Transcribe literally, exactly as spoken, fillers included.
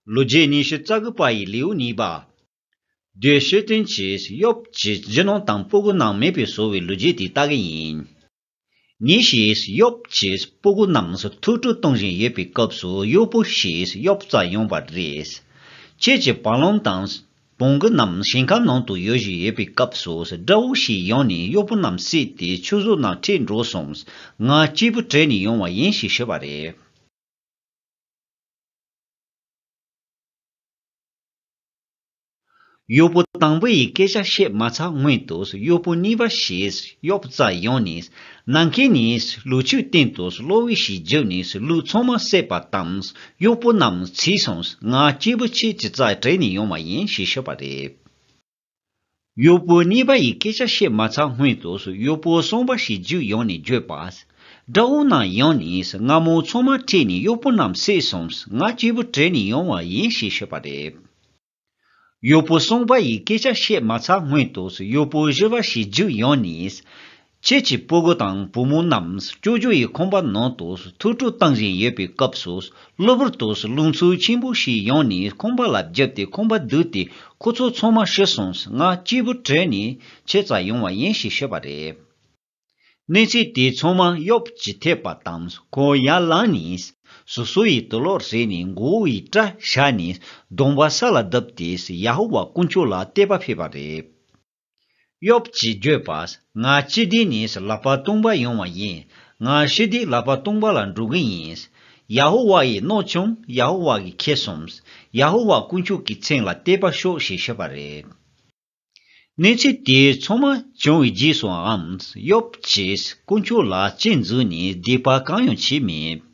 ལོ་རྒྱུས་ཉི་ཤུ་རྩ་དགུ་པ་ཡི་ལེའུ་གཉིས་པ། དེ་ཤེས་ལྡན་གྱིས་ཡོབ་ཀྱི་རྒྱུ་ནོར་དང་སྤུ་གུ་རྣམས་མེད་པར་བཟོ་བའི་ལོ་རྒྱུས་དེ་ལྟ་གི་ཡིན། ཉིན་ཞིག་ཡོབ་ཀྱི་སྤུ་གུ་རྣམས་ཐུགས་སྤྲོ་གཏོང་བཞིན་ཡོད་པའི་སྐབས་སུ་གཡོག་པོ་ཞིག་ཡོབ་རྩར་ཡོང་བ་རེད། ཁྱེད་ཀྱི་བ་ལང་དང་བོང་གུ་རྣམས་ཞིང་ཁ་ནང་དུ་ཡོད་བཞིན་ཡོད་པའི་སྐབས་སུ་དགྲ་བོ་ཞིག་ཡོང་ནས་གཡོག་པོ་རྣམས་བསད་དེ་ཆུ་ཟོག་ནང་ཁྲིད་འགྲོ་སོང་། ང་སྐྱིད་པོ་བྲོས་ནས་ཡོང་བ་ཡིན་ཞེས་ཤོད་པ་རེད། གཡོག་པོ་དང་པོ་ཡི་སྐད་ཆ་བཤད་མ་ཚར་སྔོན་དུ་གཡོག་པོ་གཉིས་པ་ཞིག་ཡོབ་རྩར་ཡོང་ནས། ནམ་མཁའི་ནས་ལུག་ཁྱུའི་སྟེང་དུ་གློ་བུར་ཞིག་རྒྱུགས་ནས་ལུག་ཚང་མ་བསད་པ་དང་གཡོག་པོ་རྣམས་འཚིག་སོང་། ང་སྐྱིད་པོ་ཁྱེད་ཀྱི་རྩར་བྲོས་ནས་ཡོང་བ་ཡིན་ཞེས་ཤོད་པ་རེད། གཡོག་པོ་གཉིས་པ་ཡི་སྐད་ཆ་བཤད་མ་ཚར་སྔོན་དུ་གཡོག་པོ་གསུམ་པ་ཞིག་རྒྱུགས་ཡོང་ནས་བརྗོད་པ། དགྲ་བོ་རྣམས་ཡོང་ནས་རྔ་མོང་ཚང་མ་ཁྲིད་ནས་གཡོག་པོ་རྣམས་བསད་སོང་། ང་སྐྱིད་པོ་བྲོས་ནས་ཡོང་བ་ཡིན་ཞེས་ཤོད་པ་རེད། གཡོག་པོ་གསུམ་པ་ཡི་སྐད་ཆ་བཤད་མ་ཚར་སྔོན་དུ་གཡོག་པོ་བཞི་པ་ཞིག་རྒྱུགས་ཡོང་ནས། ཁྱེད་ཀྱི་སྤུ་གུ་དང་བུ་མོ་རྣམས་ཅོ་ཅོ་ཡི་ཁང་པ་ནང་དུ་ཐུགས་སྤྲོ་གཏོང་བཞིན་ཡོད་པའི་སྐབས་སུ། གློ་བུར་དུ་རླུང་འཚུབ་ཆེན་པོ་ཞིག་ཡོང་ནས་ཁང་པ་ལ་བརྒྱབ་སྟེ་ཁང་པ་བརྡུངས་ཏེ་ཁོ་ཚོ་ཚང་མ་ཤི་སོང་། ང་སྐྱིད་པོ་བྲོས་ནས་ཁྱེད་རྩར་ཡོང་བ་ཡིན་ཞེས་ཤོད་པ་རེད། གནས་ཚུལ་དེ་ཚང་མ་ཡོབ་ཀྱིས་ཐོས་པ་དང་ཁོང་ཡར་ལངས་ནས་སོ་སོ་ཡི་དུག་ལོག་བཟས་ནས་མགོ་བོ་ཡི་སྐྲ་བཞར་ནས་གདོང་པ་ས་ལ་བརྡབས་ཏེ་ཡ་ཧོ་ཝཱ་དཀོན་མཆོག་ལ་བསྟོད་པ་ཕུལ་བ་རེད། ཡོབ་ཀྱིས་བརྗོད་པ། ང་སྤྱི་བདེ་ནས་ལག་པ་སྟོང་པ་ཡོང་བ་ཡིན། ང་ཞི་བདེ་ལག་པ་སྟོང་པ་ལ་འགྲོ་གི་ཡིན། ཡ་ཧོ་ཝཱ་ཡི་སྣང་ཆུང་ཡ་ཧོ་ཝཱ་གིས་ཁེལ་སོང་། ཡ་ཧོ་ཝཱ་དཀོན་མཆོག་གི་མཚན་ལ་བསྟོད་པ་ཤོག་ཞེས་ཤོད་པ་རེད། གནས་ཚུལ་དེ་ཚང་མ་བྱུང་བའི་རྗེས་སུའང་ཡོབ་ཀྱིས་དཀོན་མཆོག་ལ་སྤྱན་འཛུལ་ནས་སྡིག་པ་གང་ཡང་བྱས་མེད།